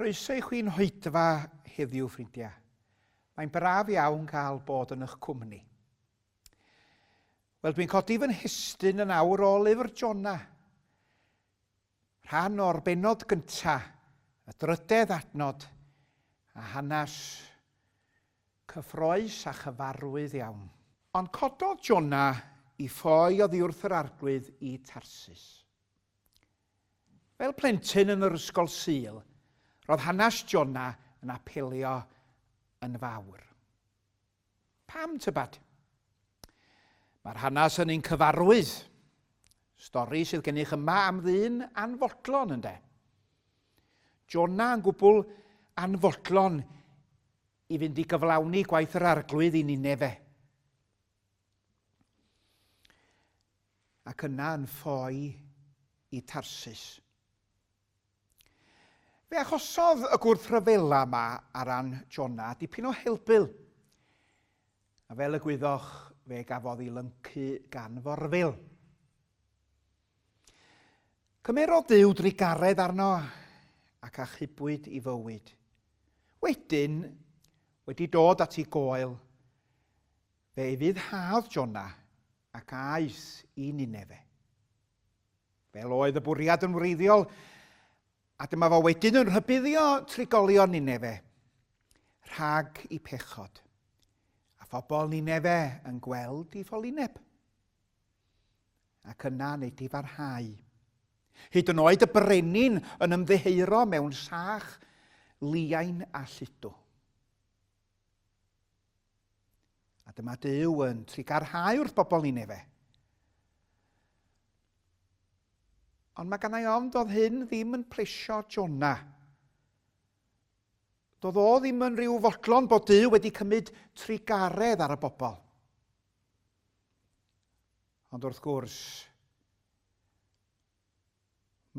Croeso i chwi'n hoedfa heddiw, ffrindiau. Mae'n braf iawn cael bod yn eich cwmni. Wel, dwi'n codi fy nhestun yn awr o lyfr Jona. Rhan o'r bennod gynta, y drydedd adnod, a hanes cyffroes a chyfarwydd iawn. Ond cododd Jona i ffoi oddi wrth yr Arglwydd i Tarsus. Fel plentyn yn yr ysgol Sul, roedd hanes Jona yn apelio yn fawr. Pam, tybad? Mae'r hanes yn un cyfarwydd. Stori sydd gennych yma am ddyn anfodlon, ynde? Jona yn gwbl anfodlon i fynd i gyflawni gwaith yr Arglwydd i Ninefe. Ac yna yn ffoi i Tarsus. Fe achosodd y gwrthryfela yma ar ran Jona dipyn o helbul. A fel y gwyddoch, fe gafodd ei lyncu gan forfil. Cymerodd Duw drugaredd arno ac achubwyd i fywyd. Wedyn, wedi dod at ei goel, fe ufuddhaodd Jona ac aeth i Ninefe. Fel oedd y bwriad yn wreiddiol, a dyma fo wedyn yn rhybuddio trigolion Ninefe rhag i pechod, a phobl Ninefe yn gweld i ffolineb. Ac yna nid i farhau. Hyd yn oed y brenin yn ymddiheuro mewn sach liain a lludw. A dyma Duw yn trugarhau wrth bobl Ninefe. Ond mae gannau ofn doedd hyn ddim yn plesio Jona. Doedd o ddim yn rhyw fodlon bod Duw wedi cymryd trugaredd ar y bobl. Ond wrth gwrs,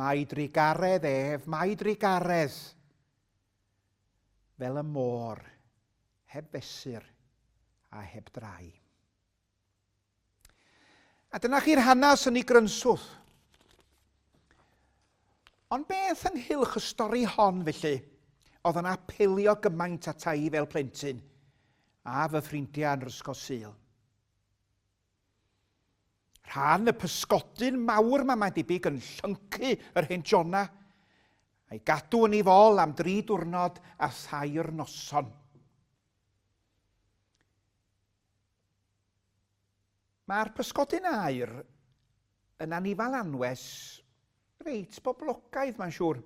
Mae drugaredd ef, mae drugaredd, fel y môr, heb fesur a heb drai. A dyna chi'r hanes yn ei grynswth. Ond beth ynghylch y stori hon, felly, oedd yn apelio gymaint ata i fel plentyn a fy ffrindiau yn yr ysgol Sul? Rhan y pysgodyn mawr ma mae'n debyg yn llyncu yr hen Jona, a'i gadw yn ei fol am dri diwrnod a thair noson. Mae'r pysgodyn aur yn anifal anwes reit boblogaidd, mae'n siŵr.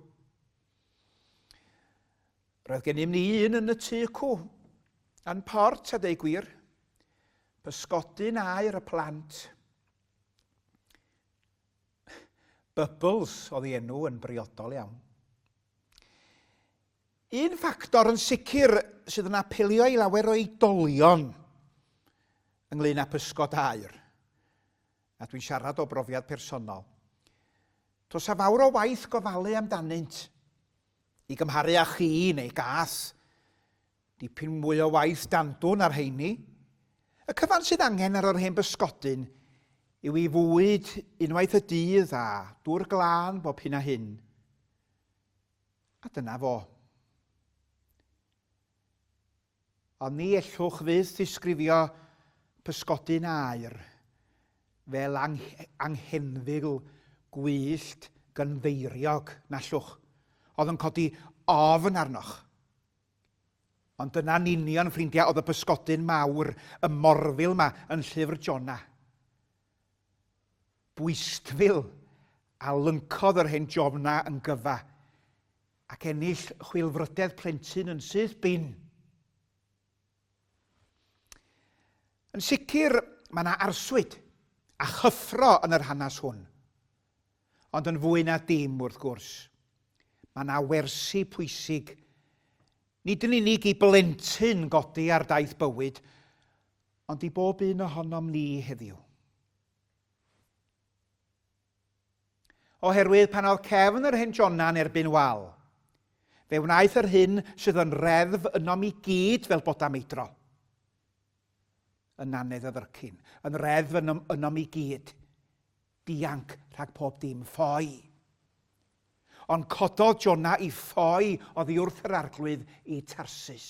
Roedd gennym ni un yn y tŷ cw, yn port a deu gwir. Pysgodyn aur y plant. Bubbles oedd ei enw yn briodol iawn. Un ffactor yn sicr sydd yn apelio i lawer o oedolion ynglyn â pysgod aur, a dwi'n siarad o brofiad personol, does a fawr o waith gofalu amdanynt i gymharu â chi neu gath. Dipyn mwy o waith dandwn ar rheini. Y cyfan sydd angen ar yr hen bysgodyn yw i fwyd unwaith y dydd a dŵr glân bob hyn a hyn. A dyna fo. Ond ni ellwch fyth ddisgrifio pysgodyn aur fel anghenfil gwyllt gynddeiriog, nallwch, oedd yn codi ofn arnoch. Ond dyna'n union, ffrindiau, oedd y pysgodyn mawr, y morfil 'ma yn llyfr Jona. Bwystfil a lyncodd yr hen Jona yn gyfa, ac ennill chwilfrydedd plentyn yn syth bin. Yn sicr, mae yna arswyd a chyffro yn yr hanes hwn. Ond yn fwy na dim, wrth gwrs, mae yna wersi pwysig, nid yn unig i blentyn godi ar daith bywyd, ond i bob un ohonom ni heddiw. Oherwydd pan oedd cefn yr hen Jona'n erbyn wal, fe wnaeth yr hyn sydd yn reddf ynom i gyd fel bodau meidrol. Yn nannedd y ddrycin, yn reddf ynom, ynom i gyd. Dianc rhag pob dim, ffoi. Ond cododd Jona i ffoi oddi wrth yr arglwydd i Tarsus.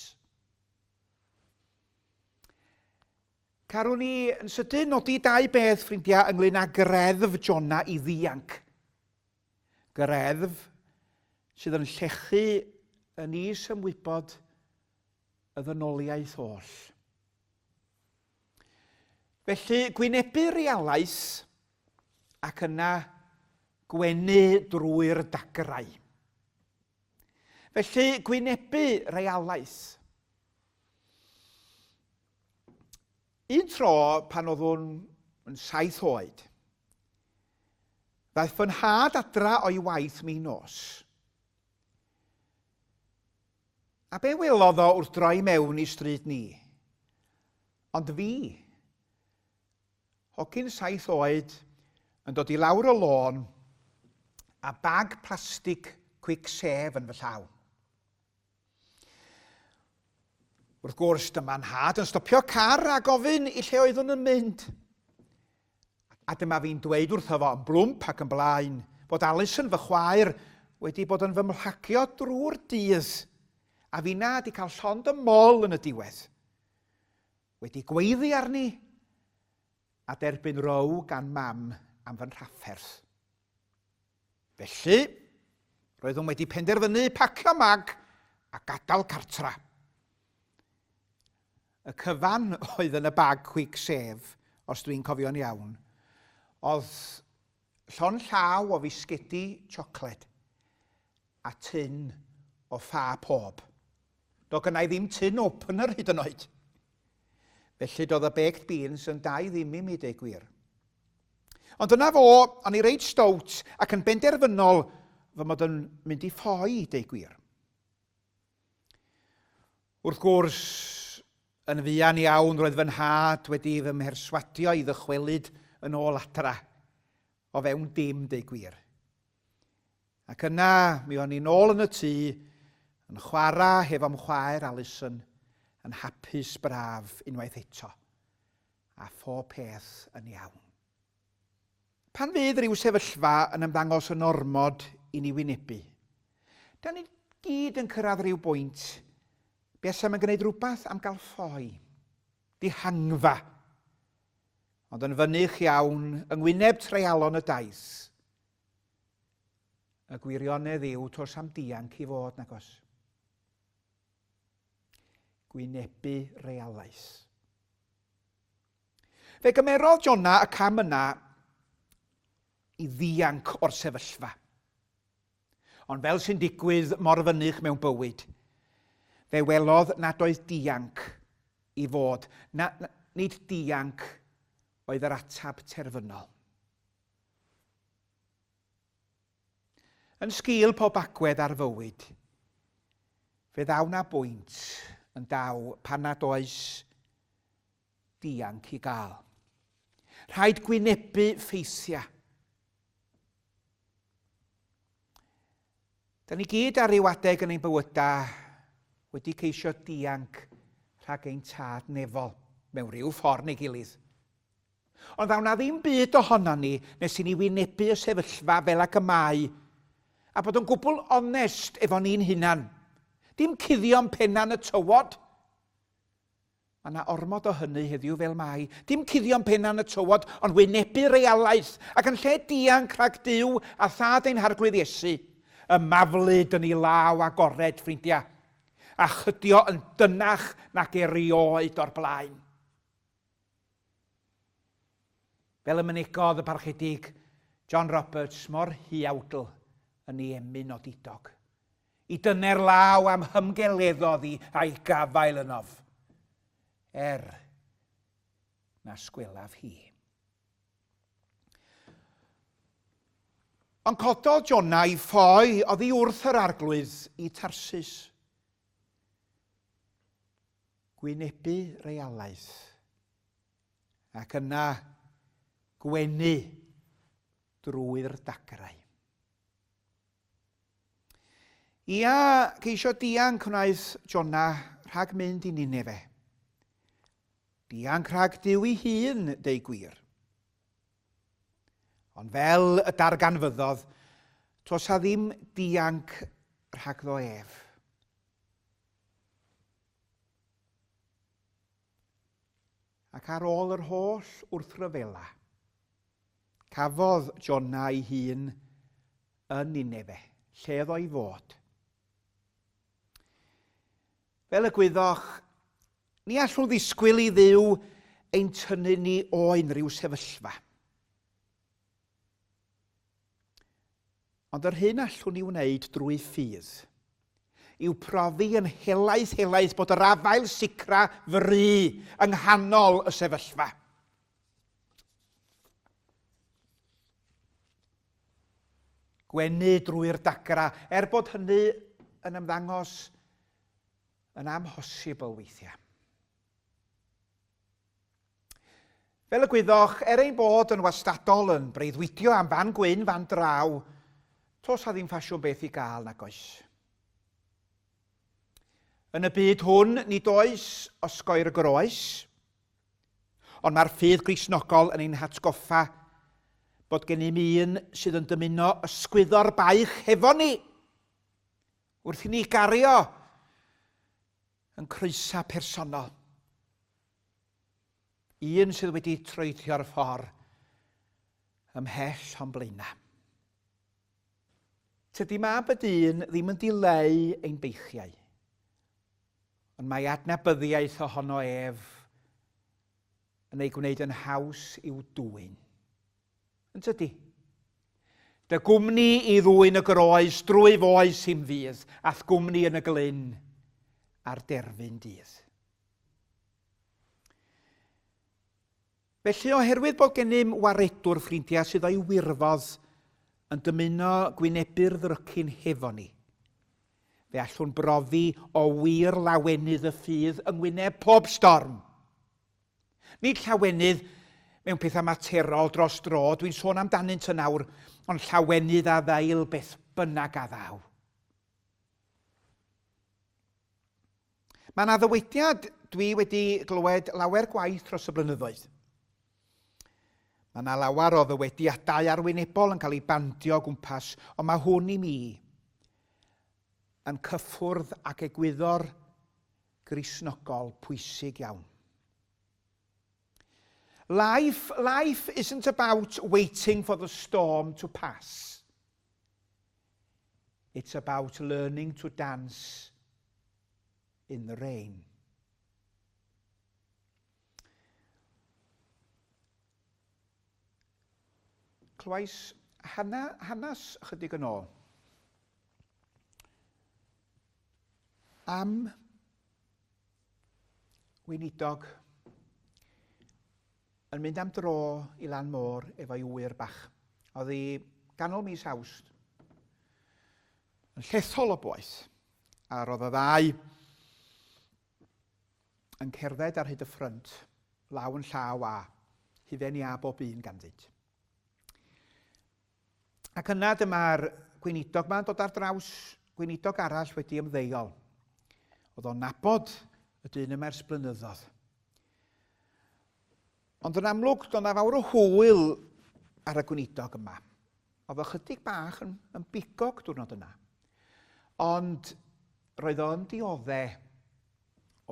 Carwn ni yn sydyn nodi dau beth, ffrindiau, ynglyn â greddf Jona i ddianc. Greddf sydd yn llechu yn is ymwybod y ddynoliaeth oll. Felly, gwynebu realaeth ac yna gwenu drwy'r dagrau. Felly, gwynebu realaeth. Un tro pan oeddwn yn saith oed, ddaeth fy nhad adra o'i waith min nos. A be welodd o wrth droi mewn i stryd ni? Ond fi, hogyn saith oed, yn dod i lawr y lôn a bag plastig Quick Save yn fy llaw. Wrth gwrs, dyma nhad yn stopio car a gofyn i lle oeddwn yn mynd. A dyma fi'n dweud wrtho fo yn blwmp ac yn blaen fod Alison fy chwaer wedi bod yn fy mhlagio drwy'r dydd a finna di cael llond y mol yn y diwedd. Wedi gweiddi arni a derbyn row gan mam am fy nhrafferth. Felly, roeddwn wedi penderfynu pacio mag a gadael cartra. Y cyfan oedd yn y bag Quick Save, os dwi'n cofio'n iawn, oedd llon llaw o fisgedi siocled a tun o ffa pob. Do gynna i ddim tun opener hyd yn oed. Felly doedd y baked beans yn da i ddim i mi, deu gwir. Ond dyna fo, o'n i reit stout ac yn benderfynol fy mod yn mynd i ffoi, deu gwir. Wrth gwrs, yn fuan iawn roedd fy nhad wedi fy mherswadio i ddychwelyd yn ôl adra, o fewn dim, deu gwir. Ac yna, mi o'n i'n ôl yn y tŷ, yn chwarae hefo'm chwaer Alison, yn hapus braf unwaith eto, a phob peth yn iawn. Pan fydd rhyw sefyllfa yn ymddangos yn ormod i ni wynebu, da ni gyd yn cyrraedd rhyw bwynt buasem yn gwneud rhywbeth am gael ffoi, dihangfa, ond yn fynych iawn yng ngwyneb treialon y daith, Y gwirionedd yw tos am dianc i fod, nagos? Gwynebu realaeth. Fe gymerodd Jona y cam yna i ddianc o'r sefyllfa. Ond fel sy'n digwydd mor fynych mewn bywyd, fe welodd nad oedd dianc i fod, na, na, nid dianc oedd yr ateb terfynol. Yn sgil pob agwedd ar fywyd, fe ddaw 'na bwynt yn daw pan nad oes dianc i gael. Rhaid gwynebu ffeithiau. Da ni gyd ar ryw adeg yn ein bywydau wedi ceisio dianc rhag ein tad nefol mewn rhyw ffordd neu gilydd. Ond ddaw 'na ddim byd ohonon ni nes i ni wynebu y sefyllfa fel ag y mae, a bod yn gwbl onest efo ni'n hunan. Dim cuddio'n penna yn y tywod. Mae 'na ormod o hynny heddiw fel mae. Dim cuddio'n penna yn y tywod, ond wynebu realaeth, ac yn lle dianc rhag Duw a Thad ein Harglwydd Iesu, ymaflyd yn ei law agored, ffrindia, a chydio yn dynnach nag erioed o'r blaen. Fel y mynegodd y Parchedig John Roberts mor huawdl yn ei emyn odidog. I dyner law am hymgeleddodd i a'i gafael ynof, er na sgwelaf hi. Ond cododd Jona i ffoi oddi wrth yr arglwydd i Tarsus. Gwynebu realaeth ac yna gwenu drwy'r dagrau. Ia, ceisio dianc wnaeth Jona rhag mynd i Ninefe. Dianc rhag Duw ei hun, deu gwir. Ond fel y darganfyddodd, Tos a ddim dianc rhagddo ef. Ac ar ôl yr holl wrthryfela, cafodd Jona ei hun yn Nineve, lle oedd o'i fod. Fel y gwyddoch, ni allwn ddisgwyl i Dduw ein tynnu ni o unrhyw sefyllfa. Ond yr hyn allwn ni wneud drwy ffydd yw profi yn helaeth helaeth bod yr afael sicra fry yng nghanol y sefyllfa. Gwenu drwy'r dagra, er bod hynny yn ymddangos yn amhosibl weithiau. Fel y gwyddoch, er ein bod yn wastadol yn breuddwydio am fan gwyn fan draw, tos a ddim ffasiwn beth i gael nag oes. Yn y byd hwn, nid oes osgoi'r groes, ond mae'r ffydd Gristnogol yn ein hatgoffa bod gennym un sydd yn dymuno ysgwyddo'r baich hefo ni wrth i ni gario yn croesau personol. Un sydd wedi troedio'r ffordd ymhell o'n blaenau. Tydi mab y dyn ddim yn dileu ein beichiau, ond mae adnabyddiaeth ohono ef yn ei gwneud yn haws i'w dwyn. Yn tydi? Dy gwmni i ddwyn y groes drwy foes i'm fydd, a'th gwmni yn y glyn ar derfyn dydd. Felly, oherwydd bod gennym waredwr ffrindiau sydd o'i wirfodd yn dymuno gwynebu'r ddrycin hefo ni, fe allwn brofi o wir lawenydd y ffydd yng ngwyneb pob storm. Nid llawenydd mewn pethau materol dros dro, dwi'n sôn amdanynt yn awr, ond llawenydd a ddail beth bynnag a ddaw. Mae yna ddywediad dwi wedi glywed lawer gwaith dros y blynyddoedd. Mae yna lawer o ddywediadau arwynebol yn cael eu bandio o gwmpas, ond mae hwn i mi yn cyffwrdd ac egwyddor Gristnogol pwysig iawn. Life, life isn't about waiting for the storm to pass. It's about learning to dance in the rain. Clywais hana, hanes ychydig yn ôl am weinidog yn mynd am dro i lan môr efo'i ŵyr bach. Oedd hi ganol mis Awst. Yn llethol o boeth. A roedd y ddau yn cerdded ar hyd y ffrynt, law yn llaw a hufen iâ bob un ganddynt. Ac yna dyma'r gweinidog ma'n dod ar draws gweinidog arall wedi ymddeol. Oedd o'n nabod y dyn yma ers blynyddoedd. Ond yn amlwg, doedd na fawr o hwyl ar y gweinidog yma. Oedd o chydig bach yn, yn bigog diwrnod yna. Ond roedd o'n diodde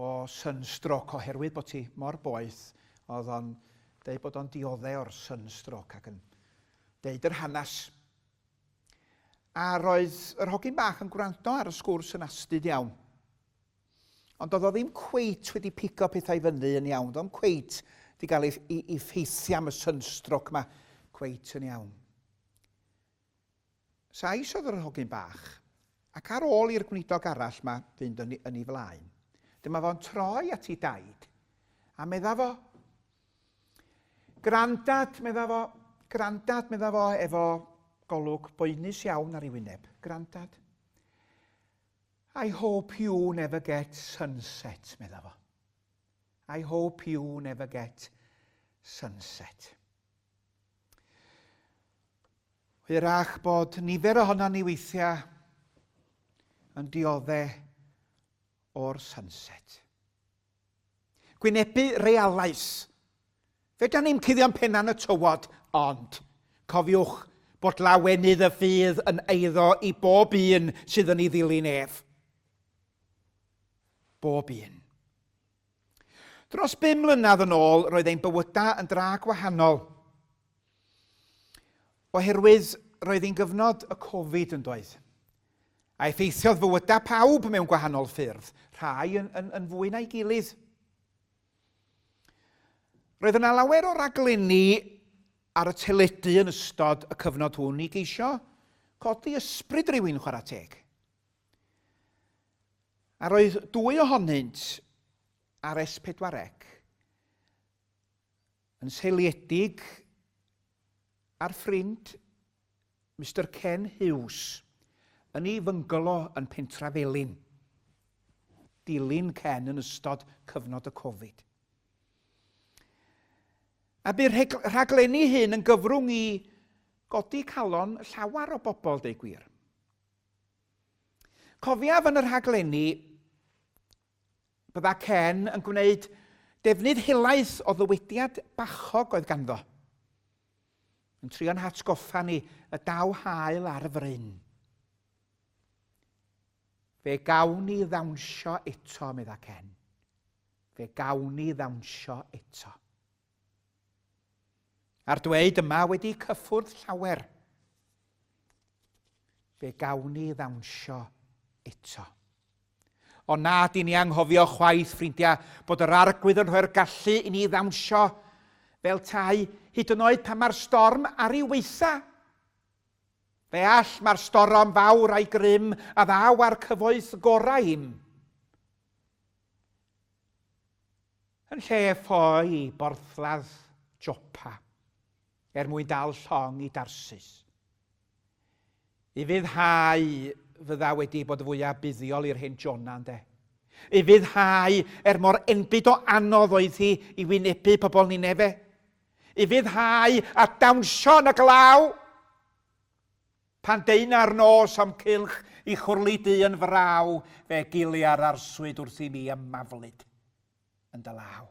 o sunstroke oherwydd bod ti mor boeth. Oedd o'n deud bod o'n diodde o'r sunstroke ac yn deud yr hanes. A roedd yr hogyn bach yn gwrando ar y sgwrs yn astud iawn. Ond doedd o ddim cweit wedi pigo pethau fyny yn iawn. Doedd o'n cweit wedi cael ei, ei, ei ffeithiau am y sunstroke yma cweit yn iawn. Sais oedd yr hogyn bach, ac ar ôl i'r gweinidog arall ma fynd yn, yn ei flaen, dyma fo'n troi at ei daid, a medda fo, Grandad, medda fo, grandad, medda fo, efo golwg boenus iawn ar ei wyneb. Grandad. I hope you never get sunset, medda fo. I hope you never get sunset. Hwyrach bod nifer ohonon ni weithiau yn diodde o'r sunset. Gwynebu realais. Fedra ni'm cuddio'n penna yn y tywod, ond cofiwch bod lawenydd y ffydd yn eiddo i bob un sydd yn ei ddilyn ef. Bob un. Dros bum mlynedd yn ôl, roedd ein bywydau yn dra gwahanol. Oherwydd roedd hi'n gyfnod y Covid yn doedd. A effeithiodd fywydau pawb mewn gwahanol ffyrdd, rhai yn, yn, yn fwy na'i gilydd. Roedd yna lawer o raglenni ar y teledu yn ystod y cyfnod hwn i geisio codi ysbryd rhywun chwarae teg. A roedd dwy ohonynt ar S4C yn seiliedig ar ffrind Mister Ken Hughes yn ei fyngalo yn Pentra Felin. Dilyn Ken yn ystod cyfnod y Covid. A bu'r rhaglenni hyn yn gyfrwng i godi calon llawer o bobl, deu gwir. Cofiaf yn y rhaglenni Bydda Ken yn gwneud defnydd helaeth o ddywediad bachog oedd ganddo. Yn trio'n hatgoffa ni y daw hael ar y fryn. Fe gawn ni ddawnsio eto, medda Ken. Fe gawn ni ddawnsio eto. A'r dweud yma wedi cyffwrdd llawer. Fe gawn ni ddawnsio eto. Ond na, dyn ni anghofio chwaith, ffrindiau, bod yr arglwydd yn rhoi'r gallu i ni ddawnsio fel tai, hyd yn oed pan mae'r storm ar ei waetha. Fe all mae'r storom fawr a'i grym a ddaw â'r cyfoeth gorau im. Yn lle ffoi i borthladd Jopa er mwyn dal llong i Darsis. Ufuddhau fydda wedi bod fwyaf buddiol i'r hen Jona, ynde? Ufuddhau er mor enbyd o anodd oedd hi i wynebu pobl Ninefe. Ufuddhau a dawnsio yn y glaw! Pan deuna'r nos o'm cylch i chwrli du yn fraw, fe gilia'r arswyd wrth i mi ymaflyd yn dy law.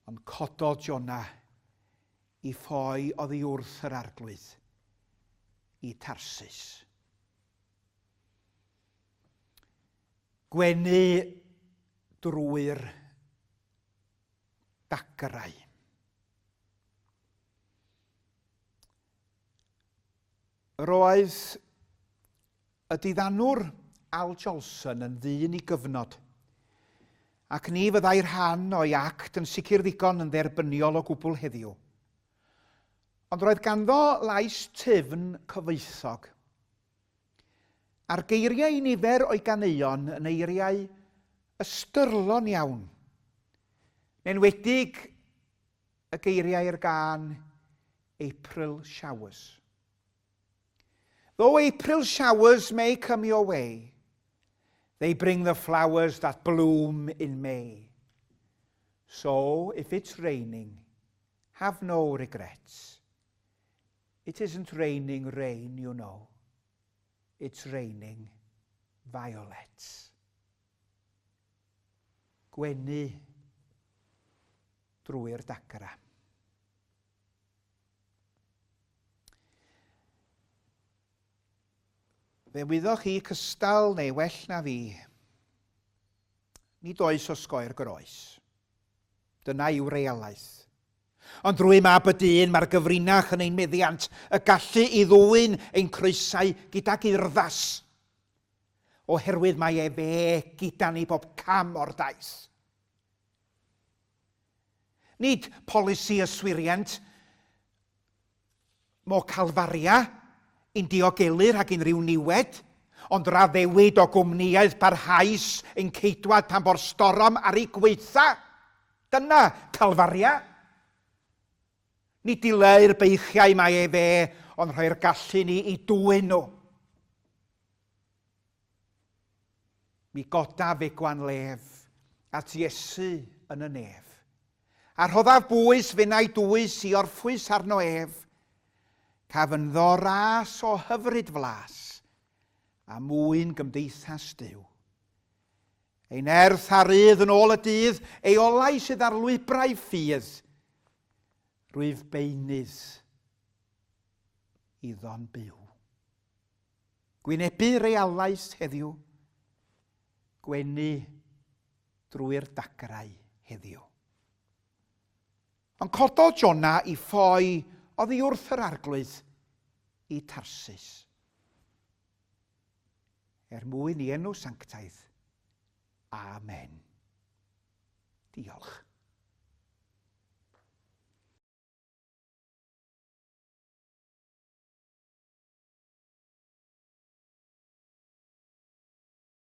Ond cododd Jona i ffoi oddi wrth yr arglwydd i Tarsus. Gwenu drwy'r dagrau. Roedd y diddanwr Al Jolson yn ddyn i gyfnod, ac ni fyddai rhan o'i act yn sicr ddigon yn dderbyniol o gwbl heddiw. Ond roedd ganddo lais tyfn cyfoethog, A'r geiriau i nifer o'i ganeuon yn eiriau ystyrlon iawn, yn enwedig y geiriau i'r gân April Showers. Though April showers may come your way, they bring the flowers that bloom in May. So, if it's raining, have no regrets. It isn't raining rain, you know. It's raining violets. Gwenu drwy'r dagra. Fe wyddoch chi cystal neu well na fi, nid oes osgoi'r groes. Dyna yw realaeth. Ond drwy Mab y Dyn mae'r gyfrinach yn ein meddiant, y gallu i ddwyn ein croesau gydag urddas, oherwydd mae efe gyda ni bob cam o'r daith. Nid polisi yswiriant mo Calfaria i'n diogelu rhag unrhyw niwed, ond raddewid o gwmnïaeth barhaus ein ceidwad pan fo'r storom ar ei gwaetha. Dyna Calfaria. Nid dileu'r beichiau mae efe, ond rhoi'r gallu ni i dwyn nhw. Mi godaf fegwan lef at Iesu yn y nef, a rhoddaf bwys f'enau dwys i orffwys arno ef, caf ynddo ras o hyfryd flas, a mwyn gymdeithas Duw. Ei nerth a rydd yn ôl y dydd, ei olau sydd ar lwybrau ffydd. Rwyf beunydd iddo'n byw. Gwynebu realaeth heddiw, gwenu drwy'r dagrau heddiw. Ond cododd Jona i ffoi oddi wrth yr arglwydd i Tarsus. Er mwyn i enw sanctaidd. Amen. Diolch.